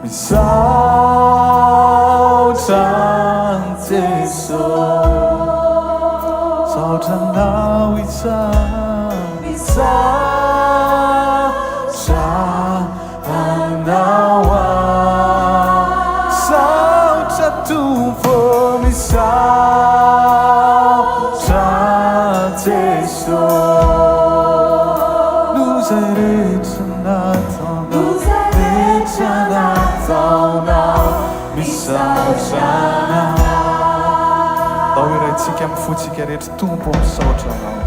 Misaotra an'i Jeso. Misaotra anao izahay. Misaotra anao aho. Misaotra Tompo. Misaotra Jeso. Noho izay rehetra nataonao. Rehetra nataonao. Misaotra anao. Ndao hiraintsika amin'ny fontsika rehetra. Tompo ô misaotra anao.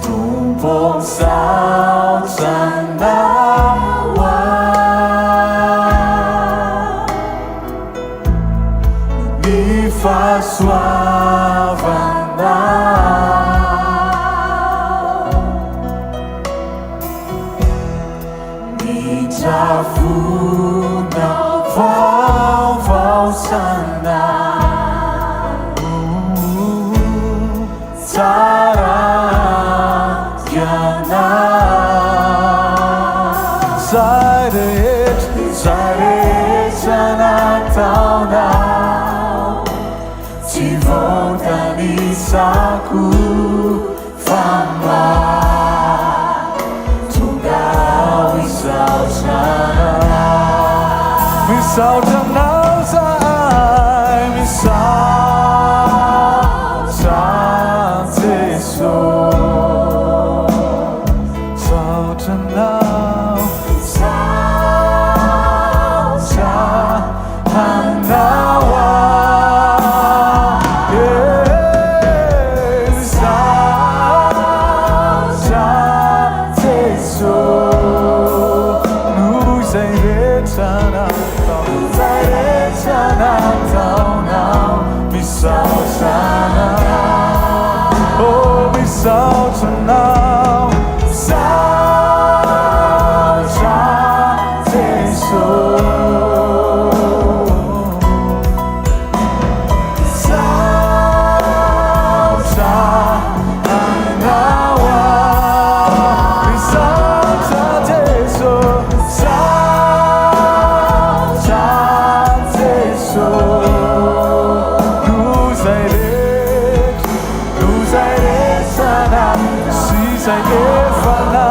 Tompo ô misaotra anao aho. Ny fahasoavanao. Ny travonao vaovao san'andro. Tsara ianao. Zay rehetra, zay rehetra nataonao, tsy voatanisako fa mahatonga ahy hisaotra anao. Misaotra anao zahay, misaotra Jeso. Misaotra anao, misaotra anao aho. Eh, misaotra Jeso noho izay rehetra natao, izay rehetra nataonao. Misaotra anao, oh misaotra anao, misaotra Jeso. Misaotra anao aho, misaotra Jeso, misaotra Jeso. Noho izay rehetra, noho izay rehetra na, sy izay efa na,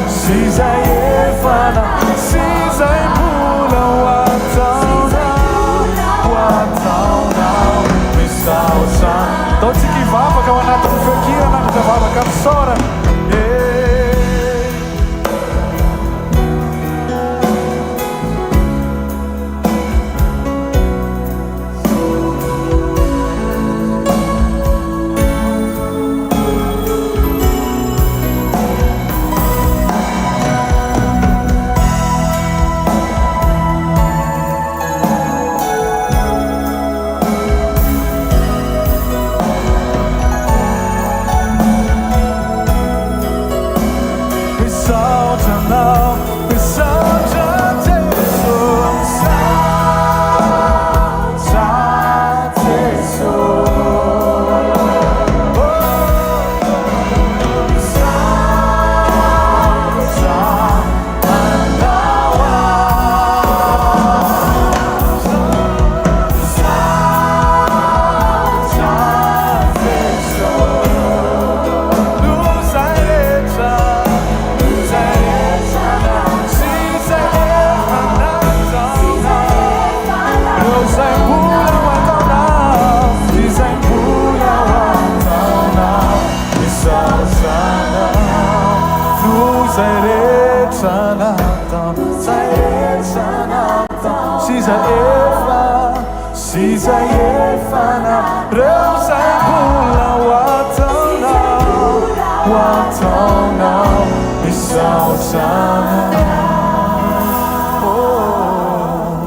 sy izay efa na, sy izay mbola ho ataonao, ho ataonao, misaotra. Ndao tsika hivavaka ao anatin'ny feon-kira hanangatra vavaka fisaorana. Eh. Misaotra anao, misaotra Jeso, misaotra Jeso. Oh, misaotra anao aho. Misaotra Jeso. Noho izay rehetra, noho izay rehetra sy izay efa nataonao, ireo izay mbola ho ataonao, izay mbola ho ataonao, misaotra anao, noho izay rehetra natao, izay rehetra natao, sy izay efa, sy izay efa natao, ireo izay mbola ho ataonao, ho ataonao, misaotra anao. Oh,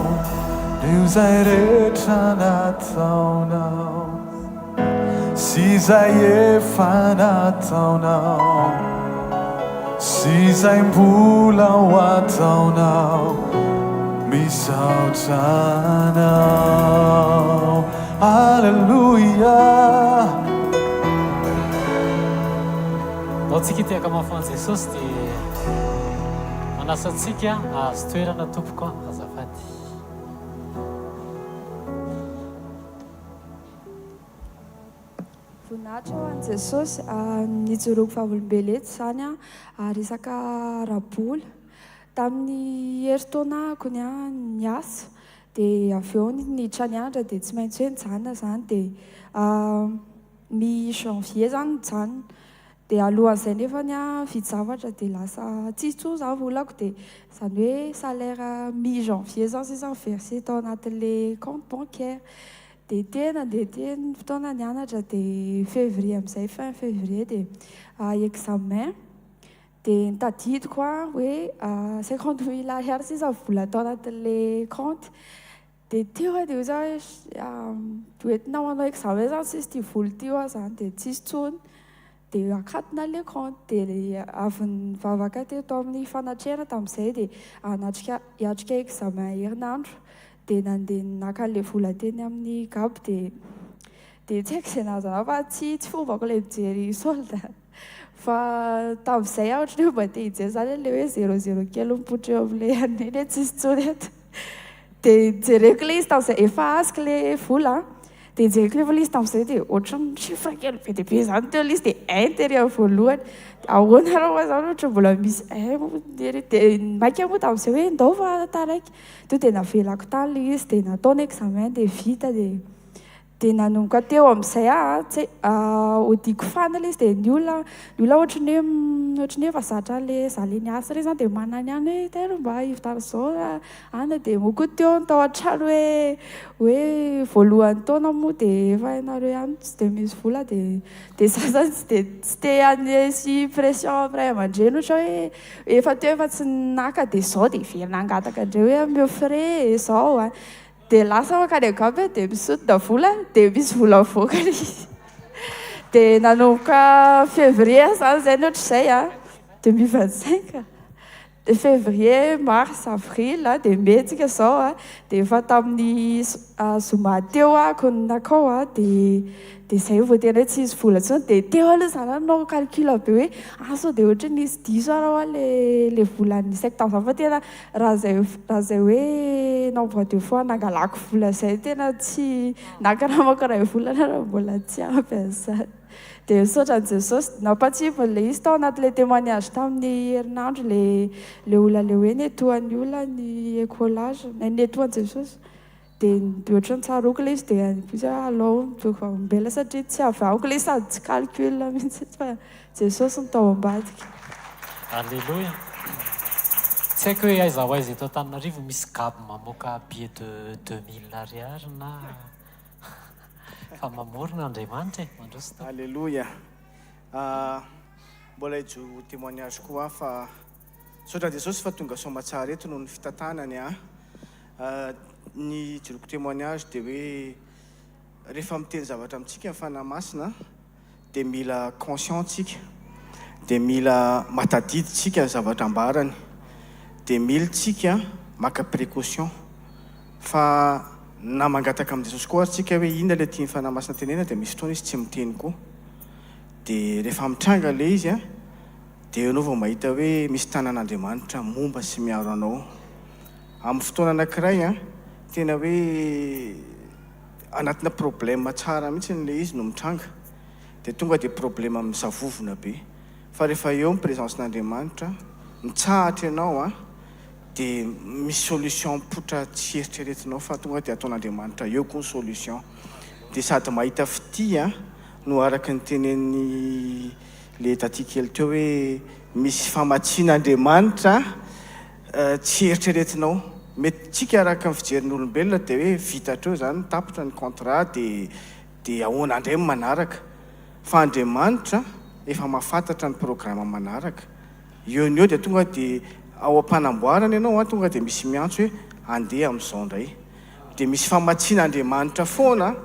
ireo izay rehetra nataonao, sy izay efa nataonao, sy izay mbola ho ataonao, misaotra anao. Aleloia. Ndao tsika hitehaka mafy ho an'i Jesosy dia. Manasa antsika hahazo toerana tompoko a, azafady. Voninahitra ho an'i Jesosy. Nijoroako vavolombelo eto izany resaka ara-bola. Tamin'ny herintaona-ako niasa dia avy eo niditra nianatra dia tsy maintsy hoe nijanona izany dia mi janvier izany nijanona. Dia alohan'izay nefany nividy zavatra dia lasa tsisy intsony izany volako dia izany hoe salaire mi janvier izany sisa ni-verser tao anatin'ilay compte bancaire. Dia tena dia tena ny fotoana nianatra dia février amin'izay fin février dia examen dia ny tadidiko an hoe 50 mille ariary sisa ny vola tao anatin'ilay compte dia teo aho dia hoy za hoe hoentina manao examen zany sisa ity vola ity hoa zany dia tsisy intsony dia akatona ilay compte dia avy nivavaka teto amin'ny fanatrehana tamin'izay dia hanatrika hiatrika examen herinandro dia nandeha naka an'ilay vola teny amin'ny gab dia dia tsy haiko izay nahazo anah fa tsy tsy fombako ilay mijery solde fa tamin'izay aho ohatran'ny hoe mba te hijery izany ilay hoe zéro zéro kely mipoitra eo amin'ilay anona iny hoe tsisy intsony eto dia jereko ilay izy tamin'izay efa azoko ilay vola an Dia jereko nefa ilay izy tamin'izay dia ohatran'ny chiffre kely be dia be izany teo ilay izy dia un tery amin'ny voalohany. Dia ahoana raha ho'a izany ohatra mbola misy un moa tery. Dia maika moa tamin'izay hoe ndao fa taraiky. Tonga dia navelako tany ilay izy dia natao ny examen dia vita dia dia nanomboka teo amin'izay aho an, tsy odiako fanina ilay izy dia ny olona ny olona ohatran'ny hoe ohatran'ny hoe efa zatra an'ilay za ilay niasa ireny izany dia manana ihany hoe tairo mba hividiano izao Any dia moa koa teo ny tao an-trano hoe hoe voalohan'ny taona moa dia efa hainareo ihany tsy dia misy vola dia dia za zany tsy dia tsy te hanisy pression amin'ny ray aman-dreny ohatra hoe efa teo efa tsy naka dia izao dia hiverina hangataka indray hoe omeo frais e izao a. Dia lasa mankany Agap aho dia misontina vola dia misy vola mivoaka ilay izy. Dia nanomboka février aho izany izay no ohatr'izay a, 2025. Dia février, mars, avril dia mai tsika izao a, dia efa tamin'ny zoma teo ahako no nakao a, dia dia izay vao tena hoe tsisy vola intsony, dia teo aloha za nanao calcul be hoe ah sao dia ohatra nisy diso ary hoa le le vola nisaiko tamin'izany fa tena raha izay raha izay hoe nombre de fois nangalako vola izay tena tsy nakaramako iray volana raha mbola tsy ampy an'izany. Dia misaotra an'i Jesosy. Nampahatsiahiviny ilay izy tao anatin'ilay témoignage tamin'ny herinandro ilay ilay olona ilay hoe netohan'ny olona ny écolage, netohan'i Jesosy. Dia ohatran'ny tsaroako ilay izy dia nipoitra hoe alao mijoro vavolombelona satria tsy avy amiko ilay izy sady tsy calcul mihitsy fa Jesosy no tao ambadika. Aleloia. Tsy haiko hoe aiza ho aiza eto Antananarivo misy gab mamoaka billet de 2000 ariary na. Fa mamorona Andriamanitra e! Mandroso tompoko. Aleloia! Mbola hijoro ho témoignage koa aho fa misaotra an'i Jesosy fa tonga soamatsara eto noho ny fitantanany an! Ny hijoroako témoignage dia hoe rehefa miteny zavatra amintsika ny Fanahy Masina dia mila conscient tsika, dia mila matadidy tsika ny zavatra ambarany, dia mila tsika maka précaution fa na mangataka amin'i Jesosy koa ary tsika hoe inona ilay tian'ny Fanahy Masina tenenina dia misy fotoana izy tsy miteny koa, dia rehefa mitranga ilay izy an, dia eo ianao vao mahita hoe misy tanan'Andriamanitra momba sy miaro anao amin'ny fotoana anankiray an, tena hoe. Anatina problème tsara mihitsy ilay izy no mitranga dia tonga dia problème misavovona be fa rehefa eo ny présence n'Andriamanitra mitsahatra ianao an dia misy solution mipoitra tsy eritreretinao fa tonga dia ataon'Andriamanitra eo koa ny solution dia sady mahita fitia no araka ny tenenin'ny le taty kely teo hoe misy famatsian'Andriamanitra Tsy eritreretinao. Mety tsika araka ny fijerin'olombelona dia hoe vita hatreo izany, tapitra ny contrat dia dia ahoana indray ny manaraka. Fa Andriamanitra efa mahafantatra ny programme manaraka. Eo no eo dia tonga dia ao am-panamboarana ianao an, tonga dia misy miantso hoe andeha amin'izao indray. Dia misy famatsian'Andriamanitra foana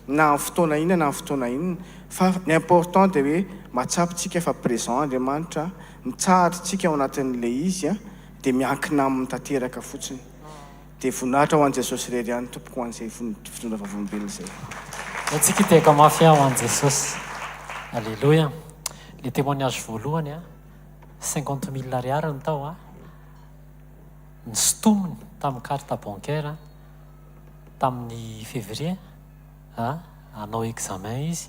na amin'ny fotoana inona na amin'ny fotoana inona. Fa ny important dia hoe mahatsapa tsika fa présent Andriamanitra, mitsahatra tsika ao anatin'ilay izy a, dia miankina aminy tanteraka fotsiny. Dia voninahitra ho an'i Jesosy irery ihany tompoko ho an'izay fitondra vavolombelona izay. Ndao tsika hitehaka mafy ho an'i Jesosy. Aleloia. Le témoignage voalohany a, 50 mille ariary no tao a. Nisintominy tamin'ny carte bancaire tamin'ny février hanao examen izy.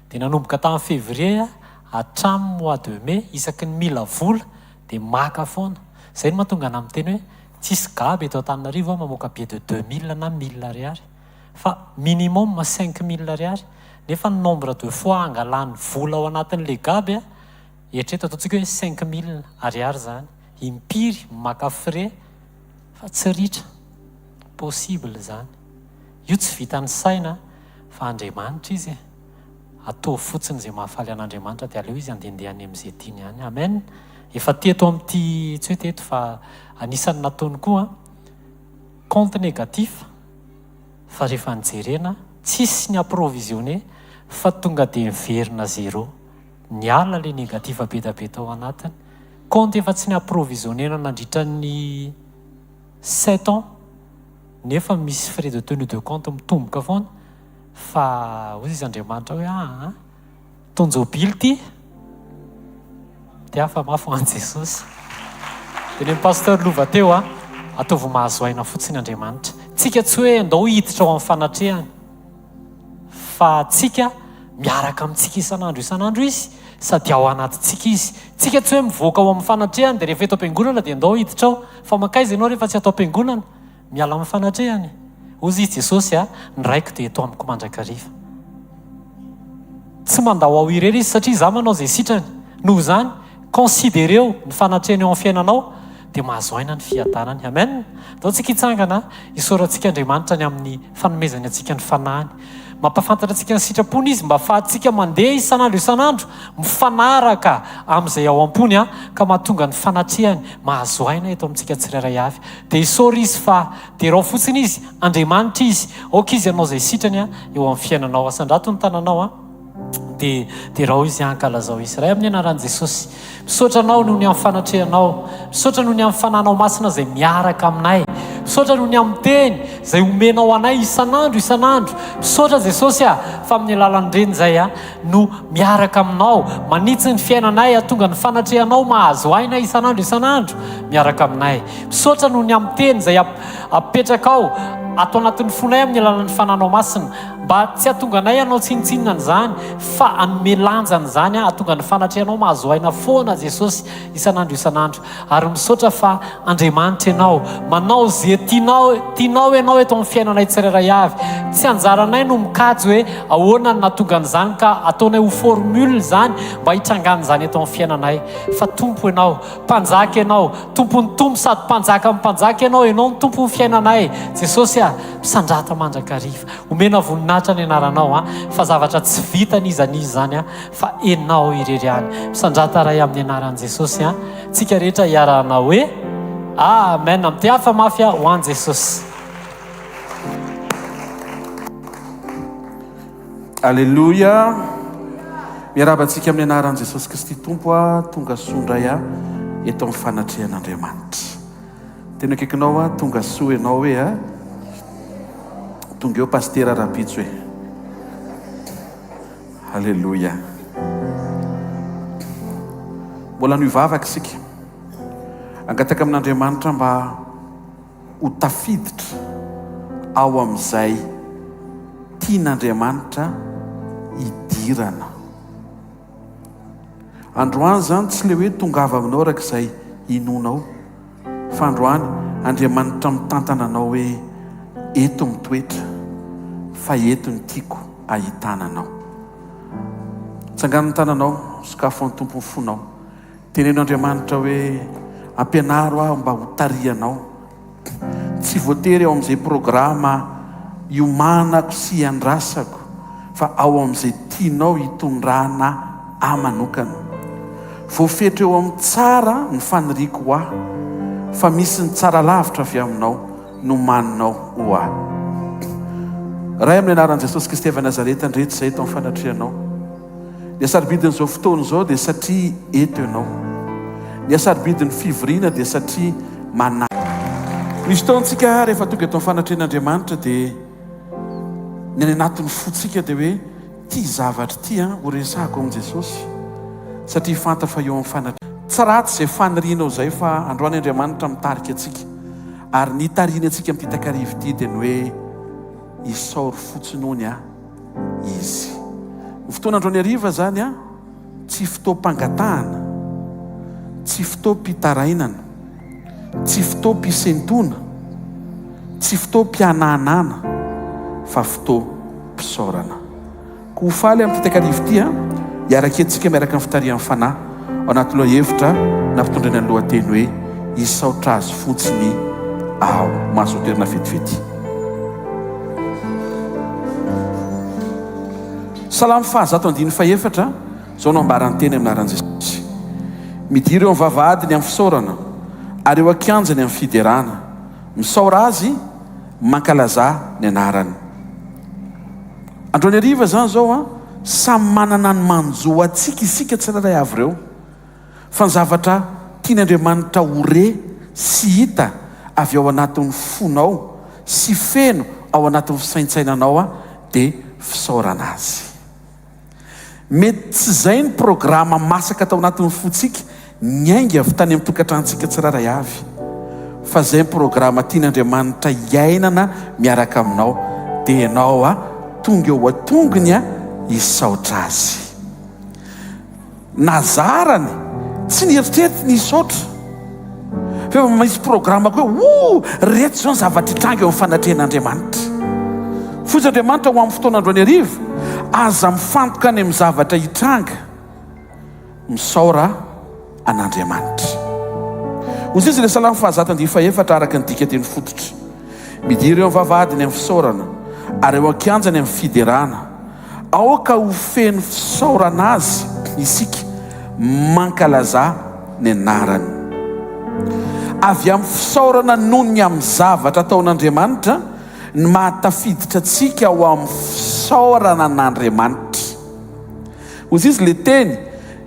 Dia nanomboka tamin'ny février hatramin'ny mois de mai isaky ny mila vola dia maka foana. Izay no mahatonga anah miteny hoe tsisy gaby eto Antananarivo mamoaka billet de 2000 na 1000 ariary fa minimum 5000 ariary nefa ny nombre de fois angalany vola ao anatin'ilay gaby eritrereto ataontsika hoe 5000 ariary izany impiry maka frais fa tsy ritra possible izany. Io tsy vitan'ny saina fa Andriamanitra izy e. Ataovy fotsiny izay mahafaly an'Andriamanitra dia aleo izy handehandeha any amin'izay tiany any. Amen. Efa teto amin'ity, tsy hoe teto fa anisan'ny nataony koa, compte négatif fa rehefa nijerena tsisy ny approvisionner fa tonga dia miverina zéro. Niala ilay négatif be dia be tao anatiny. Compte efa tsy ni-approvisionner-na nandritra ny sept ans nefa misy frais de tenue de compte mitomboka foana fa hoy izy Andriamanitra hoe aa taon-jobily ity dia hafa mafy ho an'i Jesosy. Dia ny pasteur Lova teo a, ataovy mahazo aina fotsiny Andriamanitra. Tsika tsy hoe ndao hiditra ao amin'ny fanatrehany. Fa tsika miaraka amintsika isan'andro isan'andro Izy sady ao anatintsika Izy. Tsika tsy hoe mivoaka ao amin'ny fanatrehany dia rehefa eto am-piangonana dia ndao hiditra ao. Fa mankaiza ianao rehefa tsy ato am-piangonana? Miala amin'ny fanatrehany. Hozy izy Jesosy a, ny Raiko dia eto amiko mandrakariva. Tsy mandao aho irery Izy satria izaho manao izay sitrany. Noho izany, considereo ny fanatrehany eo amin'ny fiainanao dia mahazo aina ny fiadanany. Amen! Ndao tsika hitsangana hisaorantsika Andriamanitra ny amin'ny fanomezany antsika ny Fanahiny. Mampahafantatra antsika ny sitrapony Izy mba ahafahantsika mandeha isan'andro isan'andro mifanaraka amin'izay ao am-pony ka mahatonga ny fanatrehany mahazo aina eto amintsika tsirairay avy. Dia isaory Izy fa derao fotsiny Izy, Andriamanitra Izy, aoka Izy hanao izay sitrany eo amin'ny fiainanao. Asandrato ny tananao. Dia derao Izy, ankalazao Izy. Ray amin'ny anaran'i Jesosy, misaotra Anao noho ny amin'ny fanatrehanao. Misaotra noho ny amin'ny Fananao Masina izay miaraka aminay. Misaotra noho ny amin'ny Teny izay omenao anay isan'andro isan'andro. Misaotra Jesosy a, fa amin'ny alalan'ireny izay a, no miaraka Aminao, manitsy ny fiainanay, hahatonga ny fanatrehanao mahazo aina isan'andro isan'andro miaraka aminay. Misaotra noho ny amin'ny Teny izay apetrakao ato anatin'ny fonay amin'ny alalan'ny Fananao Masina. Mba tsy hahatonga anay hanao tsinontsinona an'izany fa hanome lanja an'izany hahatonga ny fanatrehanao mahazo aina foana Jesosy isan'andro isan'andro. Ary misaotra fa Andriamanitra Ianao, manao ze tianao tianao Ianao eto amin'ny fiainanay tsirairay avy. Tsy anjaranay no mikajy hoe ahoana no nahatonga an'izany ka ataonay ho formule izany mba hitrangan'izany eto amin'ny fiainanay. Fa Tompo Ianao, Mpanjaka Ianao, Tompon'ny Tompo sady Mpanjakan'ny Mpanjaka Ianao, Ianao no Tompon'ny fiainanay. Jesosy a! Misandrata mandrakariva. Omena voninahitra ny anaranao an, fa zavatra tsy vita n'iza n'iza izany an, fa enao irery ihany. Misandrata Ray amin'ny anaran'i Jesosy an. Tsika rehetra hiarahana hoe Amen. Mitehafa mafy ho an'i Jesosy. Aleloia! Miarahaba antsika amin'ny anaran'i Jesosy Kristy Tompo aho, tonga soa indray aho eto amin'ny fanatrehan'Andriamanitra. Tena akaikinao aho, tonga soa ianao hoe a. Tonga eo pasitera rahampitso e. Aleloia. Mbola hanohy vavaka isika. Angataka amin'Andriamanitra mba ho tafiditra ao amin'izay tian'Andriamanitra hidirana. Androany izany tsy ilay hoe tongava aminao araka izay inoanao, fa androany Andriamanitra mitantana anao hoe eto mitoetra fa eto ny tiako ahitana anao. Tsangano ny tananao, sokafo an'ny Tompo ny fonao. Teneno Andriamanitra hoe ampianaro aho mba ho tarihanao. Tsy voatery ao amin'izay programa iomanako sy iandrasako fa ao amin'izay tianao hitondrana ahy manokana. Voafetra eo amin'ny tsara ny faniriako ho ahy, fa misy ny tsara lavitra avy aminao nomaninao ho ahy. Ray amin'ny anaran'i Jesosy Kristy avy Nazareta, ndreto izay eto amin'ny fanatrehanao. Ny hasarobidin'izao fotoana izao dia satria eto ianao. Ny hasarobidin'ny fivoriana dia satria manahy. Misy fotoana isika rehefa tonga eto amin'ny fanatrehan'Andriamanitra dia ny any anatin'ny fontsika dia hoe ity zavatra ity an, ho resahako amin'i Jesosy satria fanta fa eo amin'ny fanatrehany. Tsy ratsy izay fanirianao izay fa androany Andriamanitra mitarika antsika. Ary ny hitarihiny antsika amin'ity takariva ity dia ny hoe isaory fotsiny hono a Izy. Ny fotoana androany hariva izany a, tsy fotoam-pangatahana, tsy fotoam-pitarainana, tsy fotoam-pisentoana, tsy fotoam-pianahanana fa fotoam-pisaorana. Koa ho faly amin'ity takariva ity an, hiara-kentsika miaraka amin'ny fitarihan'ny Fanahy ao anaty lohahevitra nampitondraina ny lohateny hoe Hisaotra Azy Fotsiny Aho. Mahazoa toerana vetivety. Salamo fahazato andininy fahefatra, izao no ambaran'ny teny amin'ny anaran'i Jesosy. Midira eo amin'ny vavahadiny amin'ny fisaorana, ary eo an-kianjany amin'ny fiderana. Misaora Azy, mankalazà ny anarany. Androany hariva izany izao an, samy manana ny manjo antsika isika tsirairay avy ireo. Fa ny zavatra tian'Andriamanitra ho re sy hita avy ao anatin'ny fonao sy feno ao anatin'ny fisaintsainanao an, dia fisaorana Azy. Mety tsy izay ny programa masaka tao anatin'ny fontsika niainga avy tany amin'ny tokantranontsika tsirairay avy. Fa izay ny programa tian'Andriamanitra hiainana miaraka aminao, dia ianao a, tonga eo an-tongony a, hisaotra Azy. Nazarany, tsy nieritreritra ny hisaotra. Fa efa misy programa koa hoe, oh, reto izao ny zavatra hitranga eo amin'ny fanatrehan'Andriamanitra. Fotsy Andriamanitra ho amin'ny fotoana androany hariva, aza mifantoka any amin'ny zavatra hitranga. Misaora an'Andriamanitra. Hoy izy ilay salamo fahazato andiany fahefatra araka ny dikanteny fototra. Midira eo amin'ny vavahadiny amin'ny fisaorana, ary eo an-kianjany amin'ny fiderana. Aoka ho feno fisaorana Azy isika, mankalazà ny anarany. Avy amin'ny fisaorana noho ny amin'ny zavatra ataon'Andriamanitra ny mahatafiditra antsika ao amin'ny fisaorana an'Andriamanitra. Hoy izy ilay teny,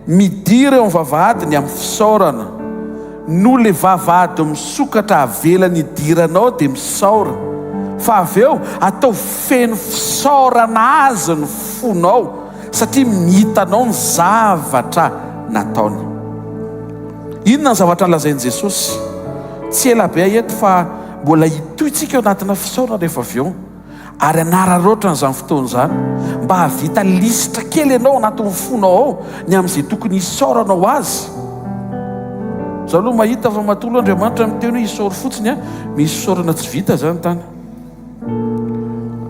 Midira eo amin'ny vavahady ny amin'ny fisaorana. Noho le vavahady misokatra avelany hidiranao dia misaora. Fa avy eo ataovy feno fisaorana azy ny fonao satria hitanao ny zavatra nataony. Inona ny zavatra lazain'i Jesosy? Tsy ela be aho eto fa mbola hitohy tsika ao anatina fisaorana rehefa avy eo. Ary hanararaotra an'izany fotoana izany mba hahavita lisitra kely ianao anatin'ny fonao ao ny amin'izay tokony hisaoranao Azy. Izaho aloha mahita fa matoa aloha Andriamanitra miteny hoe isaory fotsiny an, misy fisaorana tsy vita izany tany.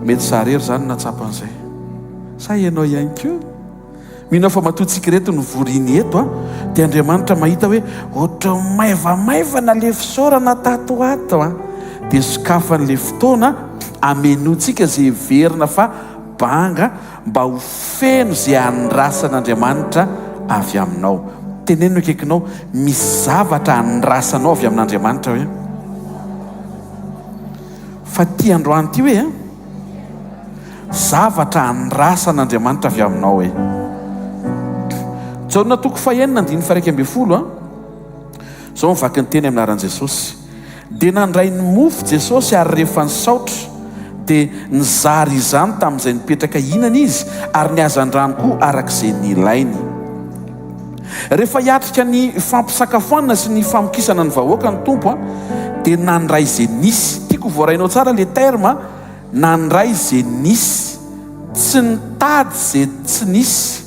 Mety izaho irery izany no nahatsapa an'izay. Sa ianao ihany koa? Mino aho fa matoa tsika ireto no voriny eto an, dia Andriamanitra mahita hoe ohatran'ny maivamaivana le fisaorana tato ho ato an, dia sokafany le fotoana amenoantsika izay heverina fa banga mba ho feno izay andrasan'Andriamanitra avy aminao. Teneno ny akaikinao, misy zavatra andrasanao avy amin'Andriamanitra hoe? Fa ty androany ty hoe an? Zavatra andrasan'Andriamanitra avy aminao e. Jaona toko fahenina andininy faha-11 a. Izao ny vaky ny teny amin'ny anaran'i Jesosy. Dia nandray ny mofo Jesosy ary rehefa nisaotra dia nizara izany tamin'izay nipetraka hihinana izy ary ny hazandrano koa araka izay nilainy. Rehefa hiatrika ny fampisakafoanana sy ny famokisana ny vahoaka ny Tompo dia nandray izay nisy. Tiako ho voarainao tsara ilay terme Nandray ze nisy, tsy nitady ze tsy nisy,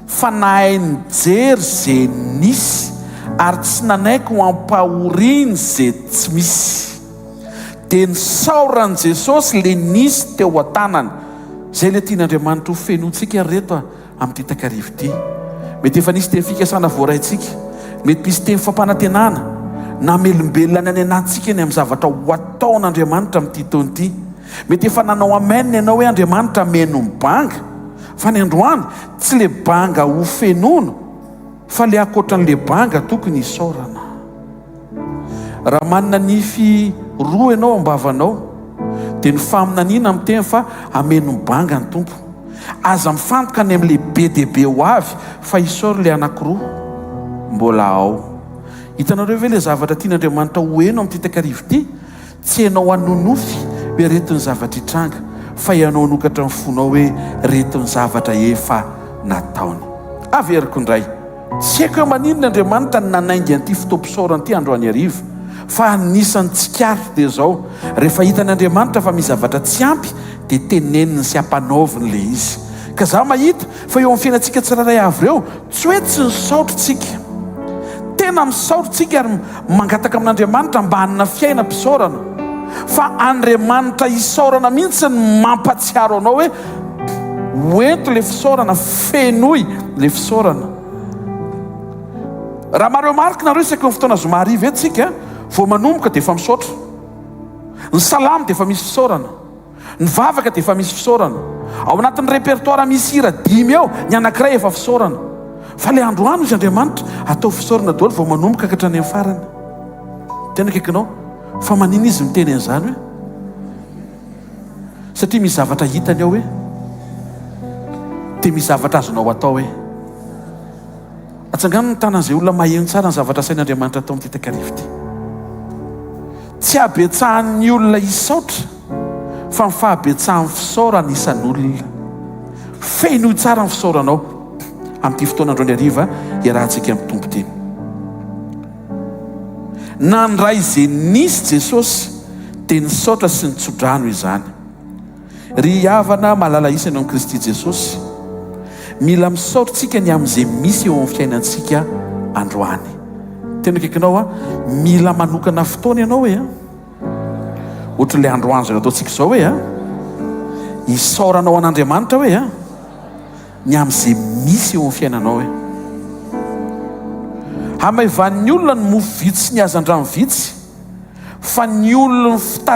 fa nahay nijery ze nisy ary tsy nanaiky ho ampahoriany ze tsy misy. Dia nisaoran'i Jesosy le nisy teo an-tanany. Zay le tian'Andriamanitra ho fenointsika ry reto a! amin'ity takariva ity. Mety efa nisy teny fikasana voaraintsika, mety nisy teny fampanantenana namelombelona ny any anatintsika ny amin'ny zavatra ho ataon'Andriamanitra amin'ity taona ity. Mety efa nanao amen ianao hoe Andriamanitra ameno ny banga, fa ny androany tsy le banga ho fenoina fa le ankoatran'le banga tokony hisaorana. Raha manana nify roa ianao am-bavanao, dia ny faminaniana miteny fa hameno ny banga ny Tompo. Aza mifantoka any amin'ilay be dia be ho avy fa isaory ilay anankiroa mbola ao. Hitanareo ve ilay zavatra tian'Andriamanitra ho heno amin'ity takariva ity? Tsy ianao hanonofy hoe ireto ny zavatra hitranga, fa ianao hanokatra ny fonao hoe ireto ny zavatra efa nataony. Averiko indray. Tsy haiko hoe maninona Andriamanitra no nanainga an'ity fotoam-pisaorana ity androany hariva. Fa anisan'ny tsikaritra dia izao, rehefa hitan' Andriamanitra fa misy zavatra tsy ampy dia teneniny sy ampanaoviny ilay izy. Ka za mahita fa eo amin'ny fiainantsika tsirairay avy ireo, tsy hoe tsy nisaotra tsika. Tena misaotra tsika ary mangataka amin'Andriamanitra mba hanana fiainam-pisaorana. Fa Andriamanitra isaorana mihitsy no mampatsiaro anao hoe hoento ilay fisaorana, fenoy ilay fisaorana. Raha mareho marika nareo isaky ny fotoana zoma hariva eto tsika vao manomboka dia efa misaotra. Ny salamo dia efa misy fisaorana. Ny vavaka dia efa misy fisaorana. Ao anatin'ny répertoire misy hira dimy eo, ny anankiray efa fisaorana. Fa ilay androany hozy Andriamanitra, ataovy fisaorana daholo vao manomboka ka hatrany amin'ny farany. Tena akaikinao. Fa manina izy miteny an'izany hoe? Satria misy zavatra hitany ao hoe? Dia misy zavatra azonao atao hoe? Atsangano ny tanan'izay olona maheno tsara ny zavatra asain'Andriamanitra atao amin'ity takariva ity. Tsy habetsahan'ny olona hisaotra fa ny fahabetsahan'ny fisaorana isan'olona. Fenoy tsara ny fisaoranao amin'ity fotoana androany hariva iarahantsika amin'ny Tompo ity. Nandray izay nisy Jesosy dia nisaotra sy nitsodrano izany. Ry havana malala isany ao amin'i Kristy Jesosy, mila misaotra tsika ny amin'izay misy eo amin'ny fiainantsika androany. Tena akaikinao aho, mila manokana fotoana ianao e. Ohatran'ilay androany izay nataontsika izao hoe a. Isaoranao an'Andriamanitra hoe a. Ny amin'izay misy eo amin'ny fiainanao e. Hamaivanin'ny olona ny mofo vitsy sy ny hazandrano vitsy, fa ny olon'ny fitarainana.